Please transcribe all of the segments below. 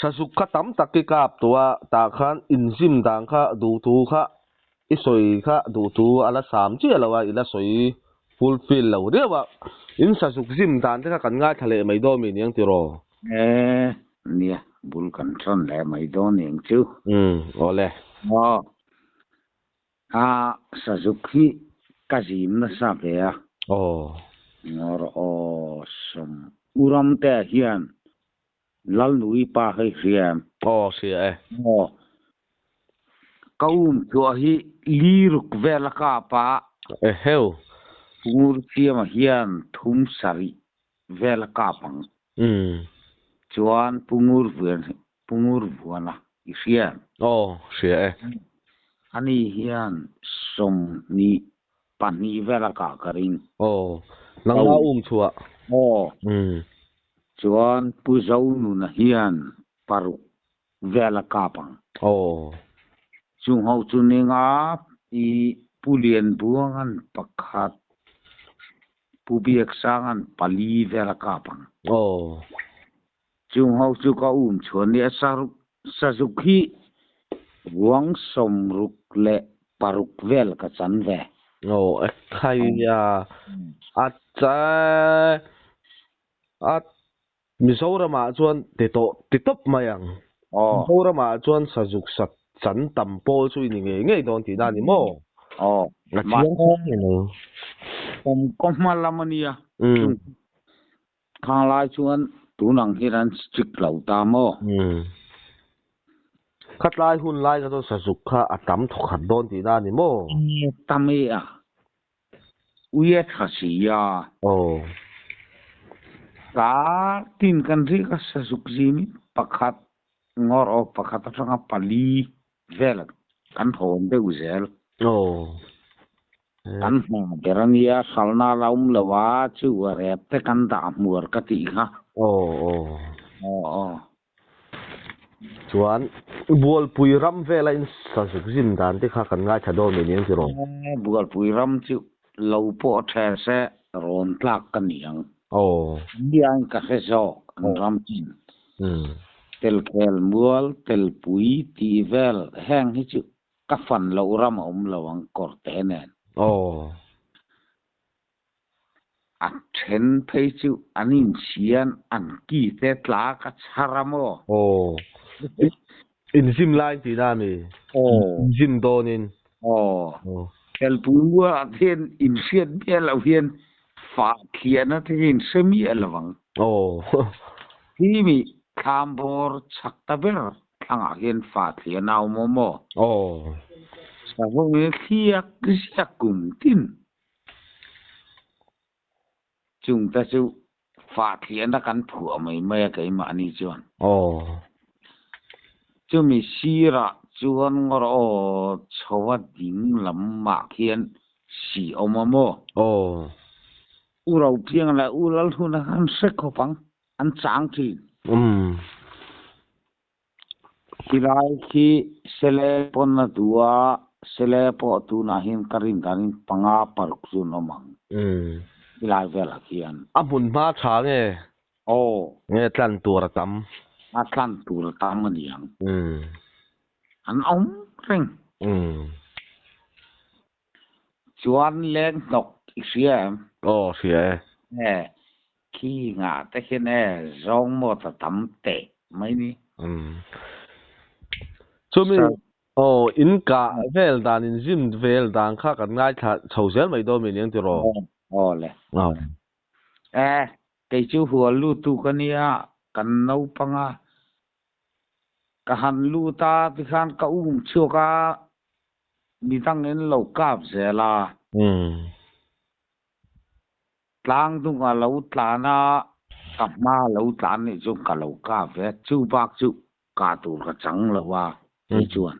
Sazuk kha tam tak i kap tawh a, tah khan inzim dan kha duhtu kha i sawi kha duhtu a la sam chiah lo a, i la sawi fulfill lo riau a. In sazuk zim dan te kha kan ngaithla leh mai dawn mi niang tiraw? E, nia, bul kan thawn leh mai dawn niang chu. Umm, awle. Aw, a sazuk hi ka zim nasa ve a. Aw. Ngawr aw, sawm u ramte hian Lalnui pa hei hria em? Aw hria e. Aw. Ka um chhuah hi li ruk vel a kap a. Eheu. Pungur siamah hian thum sarih vel a kap ang. Umm. Chuan Pungur vuan Pungur vuana i hria em? Aw hria e. Ani hian sawmhnih pahnih vel a kah ka ring. Aw. Nangma um chhuah. Aw. Umm. Chuan Pu Zonuna hian paruk vel a kap ang. Aw. Chung ho chu ninga i Pu Lianbuanga'n pakhat, Pu Biaksanga'n pali vel a kap ang. Aw. Chung ho chu ka um chhuan ni a saruk sazuk hi ruang sawmruk leh paruk vel ka chan ve. Aw, ekhai a a cha A Mizoramah chuan ti tawh ti tawp mai ang. Aw. Mizoramah chuan sazuk sat chan tam pawl chu i ni ngei ngei dawn tihna a ni maw? Aw. A chiang Mahse, hle mai. Kum kaw hma lam a nia. Umm. Chung khang lai chuan tun ang hian an strict lo ta maw? Umm. Khatlai hun lai kha chuan sazuk kha a tam thawkhat dawn tihna a ni maw? Tam e a. Ui a tha si a. Aw. Ka tin kan rik a sazuk zim in pakhat ngawr aw pakhat atanga pali vel kan hawn deuh zel. Aw. Kan hma ber a nia hralna la awm lo a chu a rep te kan dah hmuar ka tih kha. Aw aw. Aw aw. Chuan Bualpui ram vela in sazuk zin dan te kha kan ngaithla dawn mai aniang tiraw? Bualpui ram chu lo pawh a then se rawn tlak ka ni ang. Aw. Biain ka hre zawk an ram chin. Telkhel mual, telpui tih vel heng hi chu ka fan loh ram a awm lo ang kawrte nen. Aw. A then phei chu an inchhian an ki te tla ka chhar a maw? Aw. Inzim lai tih na mi? Aw. Inzim dawnin. Aw. Telpui mualah te hian inhriat miah loh hian fah thliahna te hi inhre miah lo ang. Aw. Hi mi thlam bawr chhak ta ber thlangah hian fah thliahna a awm a maw? Aw. Savawngin thliak ziak kum tin. Chung te chu fah thliahna kan phuah mai mai a keimahni chuan. Aw. Chumi sirah chuan ngawr aw chho a ding lam mah khian si awm a maw? Aw. U Ropiang leh U Lalhuna khan hre khawp ang, an chang thin. Umm. Khilai khi sele pawn a duh a, sele pawh tunah hian ka rin danin panga paruk chu an awm ang. Khilai velah khian. A hmun hma tha nge? Aw. Nge tlan tur a tam? A tlan tur a tam a ni ang. An awm reng. Chuan leng hnawk i hria em? Aw, hria e. E, khi ngah te khian e, zawng maw ta tam teh mai ni. Umm. Chumi, aw, in kah vel dan, in zim vel dan kha kan ngaithla chho zel mai dawn mi niang tiraw? Aw, aw le. Aw. E, kei chu hual lutu ka nia, kan naupang a, Ka han lut a tikhan ka um chhuak a, midang in lo kap zel a. Tlang dungah lo tlan a, ka hma lo tlan nih chuan ka lo kap ve, chu bak chu kah tur ka chang lo a tih chuan.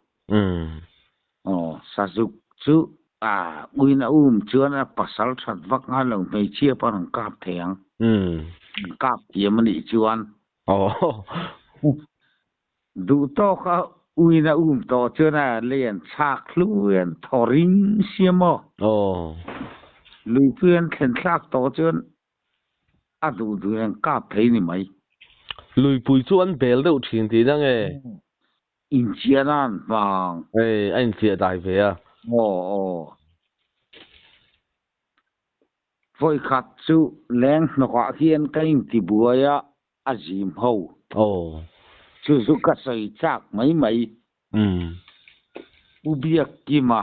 Aw, Sazuk chu a uin a um chuan a pasal that vak ngai lo, hmeichhia pawh an rawn kap thei ang. An kap thiam a nih chuan. Aw. Duh tawk a uin a um tawh chuan a lei an chhak hlu an thaw ring sia maw? Aw. Luipui an thlen thlak tawh chuan a duh duh in an kap thei ni mai. Luipui chu an bel deuh thin tihna nge? Inchiahna an hmang. Ei, a inchiah dai ve a. Aw aw. Vawikhat chu leng hnawkah hian ka intibuai a, a zim ho. Aw. Chu chu ka sawi chak mai mai. Umm. Pu Biakkima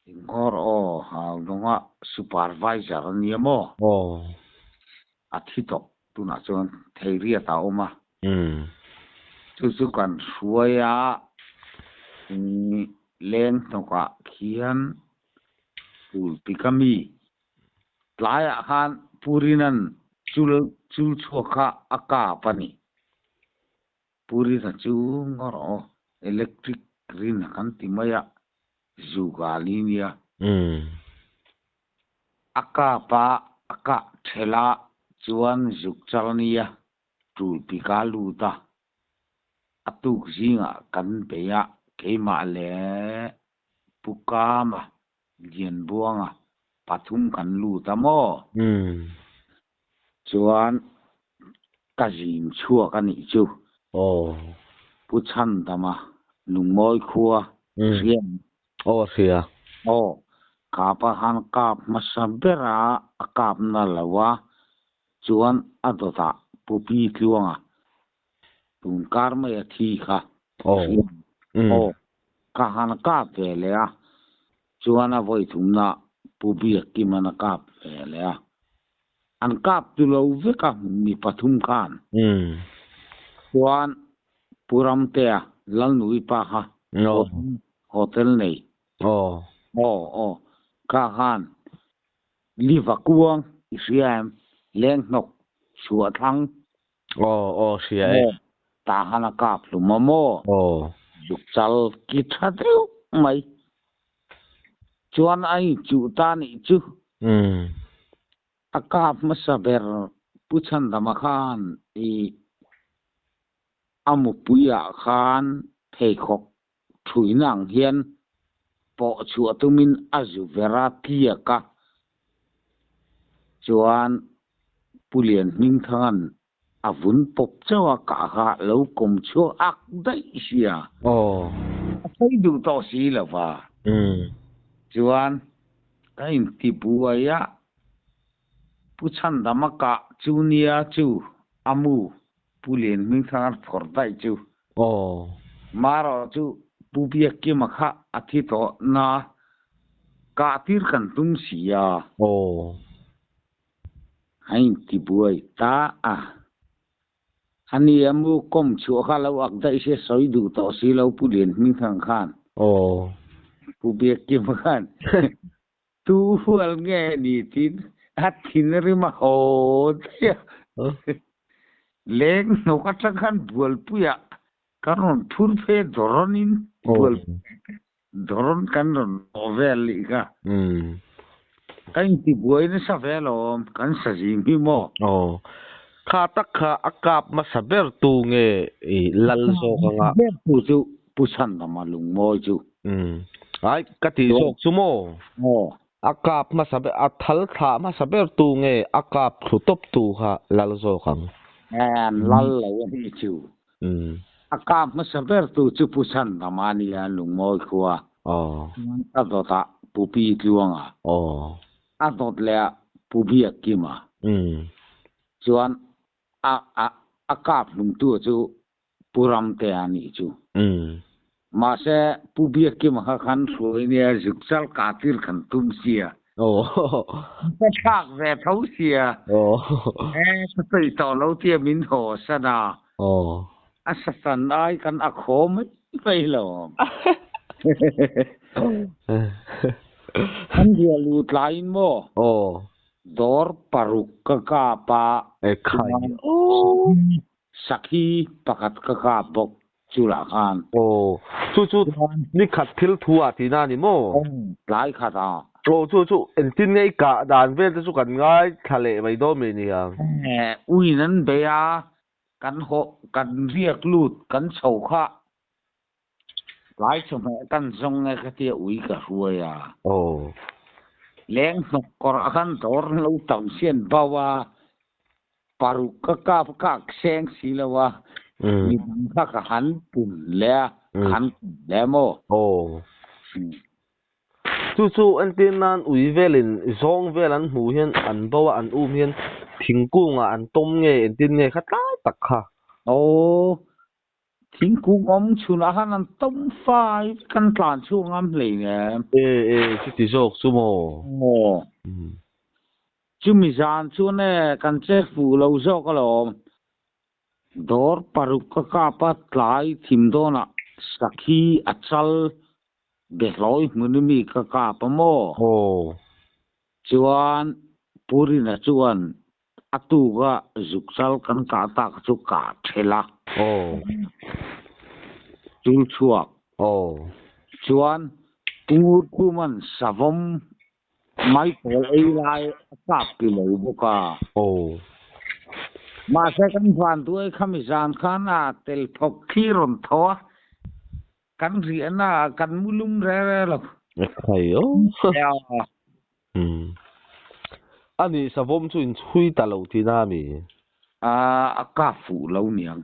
Inghawr aw hau dawnga supervisor a nia maw? Aw. A thi tawh tunah chuan Theiriat a awm a. Umm. Chu chu kan hruai a, leng hnawkah khian Pulpik a mi tlaiah khan Purinan chul chul chhuak kha a kap a ni. Purina chu ngawr aw, electric rin a kan ti mai a, Zugali nia. A kap a, a kah ṭhelh a chuan zuk chal nia, Tulpik a lut a. A tuk zingah kan bei a, keimah leh Pu Kama, Lianbuanga pathum kan lut a maw? Chuan ka zin chhuak a nih chu. Aw. Pu Chhandama Lungmawi khua hria em? Aw hria. Aw, kapa khan kap hmasa bera a kap na lo a, chuan a dawtah Pu Pi Tluanga tun kar mai a thi kha hria em? Aw, ka han kap ve leh a, chuan a vawi thumna Pu Biakkiman a kap ve leh a. An kap tu lo vek a mi pathum khan. Chuan Pu Ramtea Lalnui pa kha hotel nei. Aw aw kha khan Liva kuang i hria em? Leng hnawk chhuah thlang. Aw aw hria e. Tah khan a kap hlum a maw? Aw. Zuk chal ki tha deuh mai. Chuan a inchuh ta nih chu. A kap hmasa ber Pu Chhandama khan i a mupuiah khan pheikhawk thuina ang hian pawh chhuah tumin a zu ver a tliak a. Chuan Pu Lian Hmingthanga'n A vun pawp chauh a kah kha lo kawm chhuak ak daih sia. Aw. A sawi duh tawh si lo va. Chuan ka inti buai a, Pu Chhandama kah chu nia chu a mu Pu Lian Hmingthanga phawrh daih chu. Aw. Marawh chu Pu Biakkima kha a thi tawh na kah tir kan tum si a. Aw. A intibuai ta a. A ni a mu kawm chhuah kha lo ak daih se sawi duh tawh si lo Pu Lian Hmingthang khan. Aw. Pu Biakkim khan tu hual nge ni tiin a thinrim a haw daih a. Leng hnawk atang khan bualpuiah kan rawn phur phe dawrawnin bual Dawrawn kan rawn awh vel lih kha. Ka intibuai nasa ve alawm, kan sa zing hi maw? Aw. Kha tak kha a kap hmasa ber tu nge i lal zawk anga? A kap hmasa ber tu chu Pu Chhandama Lungmawi chu. Ai, ka tih zawk chu maw? Aw. A kap hmasa ber, a thal thlah hmasa ber tu nge a kap thlu tawp tu kha lal zawk ang? An lal lo a nih chu. A kap hmasa ber tu chu Pu Chhandama a nia, Lungmawi khua. Chuan a dawtah Pu Pi Tluanga. A dawt leh ah Pu Biakkima. Chuan a a a kap hlumtu chu Pu Ramtea a nih chu. Mahse, Pu Biakkima kha khan hruai nia zuk chal kah tir khan tum sia. Ka thlak ve tho sia. E, ka sawi tawh lo tia min haw san a. A sa san ai kan a khaw mai mai lo. An bia lu tlaiin maw? Dawr paruk ka kap a. E khai. Sakhi pakhat ka kap bawk chulah khan. Aw, chu chu ni khat thil thu ah tihna a ni maw? Aw, tlai khat ah. Aw, chu chu engtin nge i kah dan vel te chu kan ngaithla leh mai dawn mai nia. Uin an bei a, kan hawh, kan riak lut, kan chho kha tlai chawhmeh kan zawng nge ka tia ui ka hruai a. Aw. Leng hnawk kawrah khan dawr an lo tam sian bau a. Paruk ka kap ka seng si lo a. Mi dang kha ka han pun leh a, ka han kum leh maw? Aw. Chu chu entir nan ui velin zawng vel an hmuh hian an bo a, an um hian thingkungah an tawm nge entir nge kha tlai tak kha. Aw. Thingkung awm chhunah khan an tawm fai vek an tlan chhuak ngam hleinem. E e chuti zawk chu maw? Aw. Chumi zan chuan e kan che fuh lo zawk alawm. Dawr paruk ka kap a tlai thim dawnah sakhi a chal behlawi hmun i mi ka kap a maw? Aw. Chuan Purina chuan A tuka zuk chal kan kah tak chu kah thelh a. Aw. Chul chhuak. Aw. Chuan Pu Khuman savawm mai pawl ei lai a kap ti lo bawk a. Aw. Mahse kan vanduai khami zan khan a tel thawk thli rawn tho a, kan riahna ah kan mu lum re re lo. Ekhai aw. A nih savawm chu in chhui ta lo tihna a mi? A kap fuh lo niang.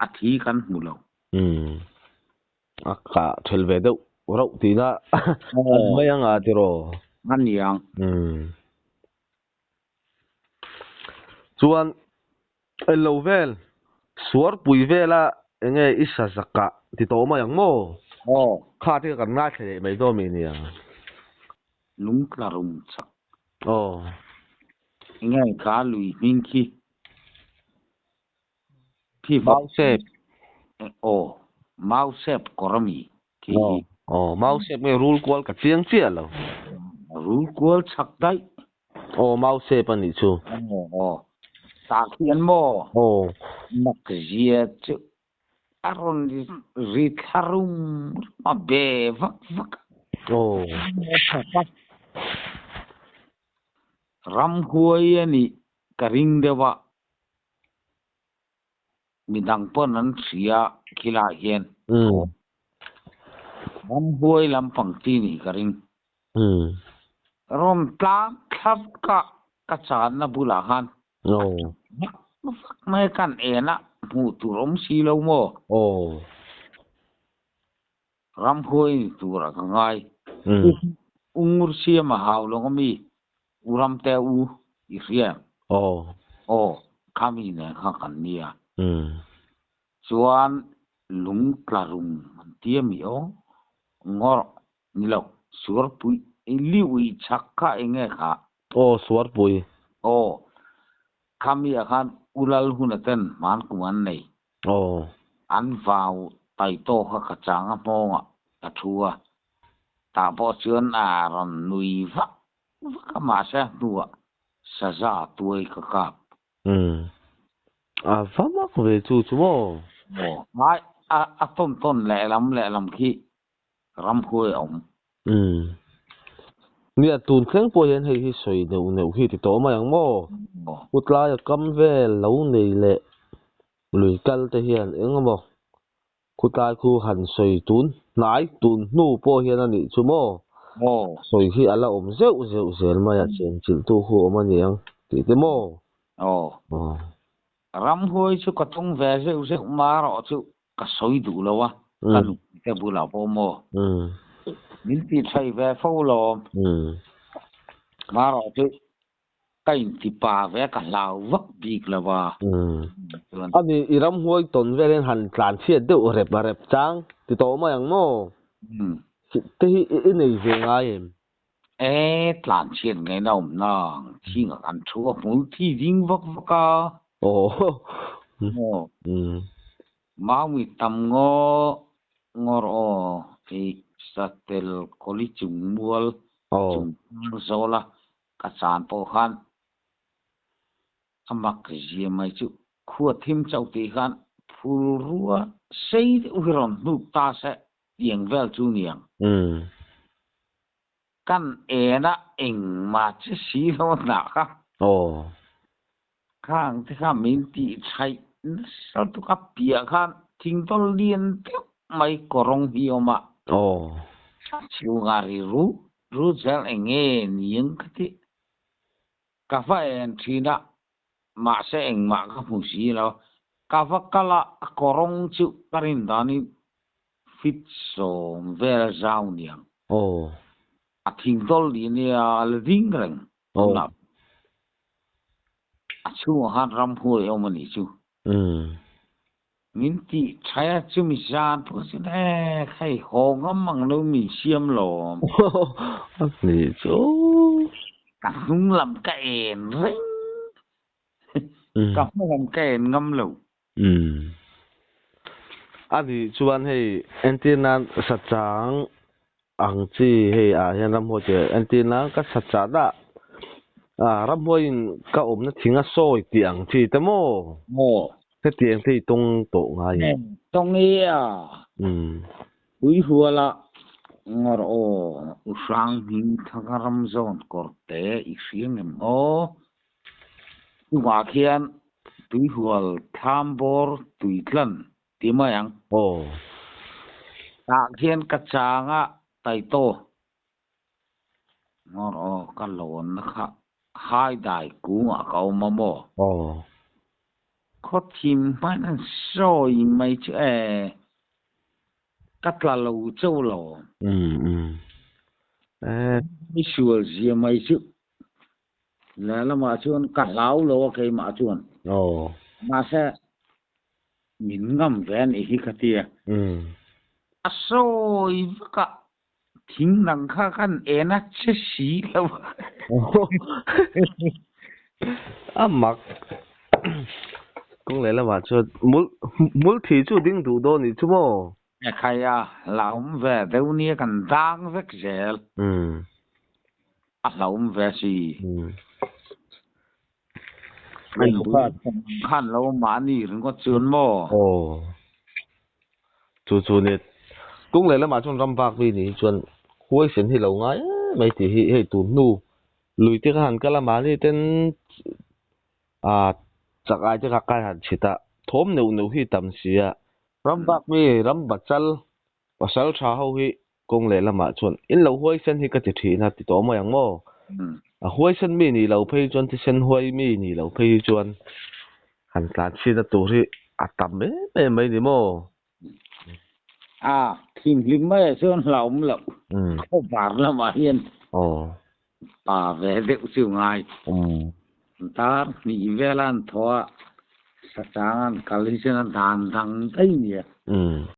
A thi kan hmu lo. A kah ṭhel ve deuh rauh tihna a ni mai ang a tiraw? A niang. Chuan Elo vel, Suarpui vela enge i sa zakah ti tawh mai ang maw? Aw. Kha te kha kan ngaithla leh mai dawn mi nia. Lungtla rum chak. Aw. Enge kha lui hming khi? Khi Mau sep. Aw, mau sep kawr ami khi hi. Aw, mau sep nge rul kual ka chiang chiah lo. Rul kual chak daih. Aw mau sep a nih chu. Aw tah khian maw? Aw. Mak zia chu a rawn ri thla rum rum a be vak vak a. Aw. Ramhuai a nih ka ring deuh a. Midang pawn an hria khilai hian. Ramhuai lampang chi nih ka ring. Rawn tlang thla vak a ka channa bulah khan a tla vak vak mai a kan en a hmuh tur awm si lo maw? Ramhuai ni turah ka ngai. U ngur siam a hau lo ami? U Ramte u i hria em? Aw. Aw, khami nen kha kan nia. Chuan lung tla rum an ti ami aw? Ngawr ni lo, Suarpui liu i chhak kha enge kha? Aw, Suarpui. Aw, khami ah khan U Lal huna ten hman kum an nei. Aw. An vau tai tawk a ka chang a hmawngah ka thu a, tah pawh chuan a rawn nui vak vak a mahse a hnuah saza tuai ka kap. Umm. A va mak ve chu chu maw? Aw. Ngai a a tawn tawn lehlam lehlam khi ramhuai a awm. Umm. Nia tun thleng pawh hian hei hi sawi neuh neuh hi ti tawh mai ang maw? Aw. Kutlaia kam vel lo nei leh Lui kal te hian eng emaw khutlai khu han sawi tun hnai tun hnu pawh hian a nih chu maw? Aw. Sawi hi a la awm zeuh zeuh zel mai a, chenchilh tu khu awm a ni ang tih te maw? Aw. Aw. Ramhuai chu ka tung ve zeuh zeuh ma erawh chu ka sawi duh lo a, ka nupui te bulah pawh maw? Min tih thaih ve fo lawm. Ma erawh chu Ka inti pa ve a, ka hlau vak bik lo a. Chuan. A ni, i ramhuai tawn vel hian han tlan chhiat deuh rep a rep chang ti tawh mai ang maw? Te hi i nei ve ngai em? E, tlan chhiat ngaihna awm nang, chhingah kan thu a hmul thi ding vak vak a. Aw. Aw. Maui tam ngaw ngawr aw, i satel kawli chung mual chung zawl a Ka chan pawh khan a mak zia mai chu khua thim chauh tih khan phul rua sei deuh hi rawn hnuk ta se tiang vel chu niang. Kan en a engmah che si lo a hnah kha. Khang te kha min tih thaih nasa tuk a piah khan thingtawl lian deuh mai kawrawng hi a awm a. A chhungah ri rut rut zel eng nge niang ka ti. Ka va en thin a. Mahse engmah ka hmu si lo. Ka va kal a, a kawrawng chu ka rin danin fit sawm vel a zau niang. Aw. A thing dawl ni nia a la ding reng tunah. A chhungah khan ramhuai awm a nih chu. Umm. Min tih thaih a chumi zan pawh chuan e hei haw ngam ang lo min siam lawm. A nih chu. Ka hnung lam ka en reng. Ka hma lam ka en ngam lo. Umm. A nih chuan hei entir nan sachang ang chi hei ah hian ramhuai tih entir nan ka sacha dah ah ramhuai in ka awmna thing a sawi tih ang chi te maw? Maw. Hetiang te i tawng tawh ngai em? Tawng i a. Umm. Ui hual a ngawr aw u hrang hming thanga ram zawn kawr te i hria ngem aw. Chungah khian tuihual thlam bawr tui tlan ti mai ang. Aw. Tah khian ka chang a taitaw ngawr aw ka lawnna kha hai dai kungah ka awm a maw? Aw. Khaw thim hmain an sawi mai chu e ka tla lo chauh lo. Umm umm. E. Mi sual zia mai chu Lehlamah chuan ka hlau lo a keimah chuan. Aw. Mahse min ngam ve a nih hi ka ti a. Umm. A sawi vak a, thing dang kha kan en a che si lo a. A mak. Kawng lehlamah chuan mul mul thi chu ding duh dawn nih chu maw? Ekhai a hlauhawm ve deuh nia kan dang vek zel. Umm. A hlauhawm ve si. Umm. Khan lo mahni ringawt chuan maw? Aw. Chu chu nia. Kung leh lamah chuan ram vak mi nih hi chuan huaisen hi lo ngai em mai tih hi hei tun hnu lui te kha han kal a mahni ten ah chak ai te kha kai han chhit a thawm neuh neuh hi tam si a. Ram vak mi ram bachal pasal tha ho hi kawng leh lamah chuan in lo huaisen hi ka ti thin a ti tawh mai ang maw? A huaisen mi nih lo phei chuan thisen huai mi nih lo phei hi chuan han tlan chhitna tur hi a tam em em mai ni maw? A thinghlim maiah chuan hlauhawm loh khawvar lamah hian pa ve deuh chu ngai. Tar hnih vela an thaw a, sachang an kal hi chuan a dan dang daih nia.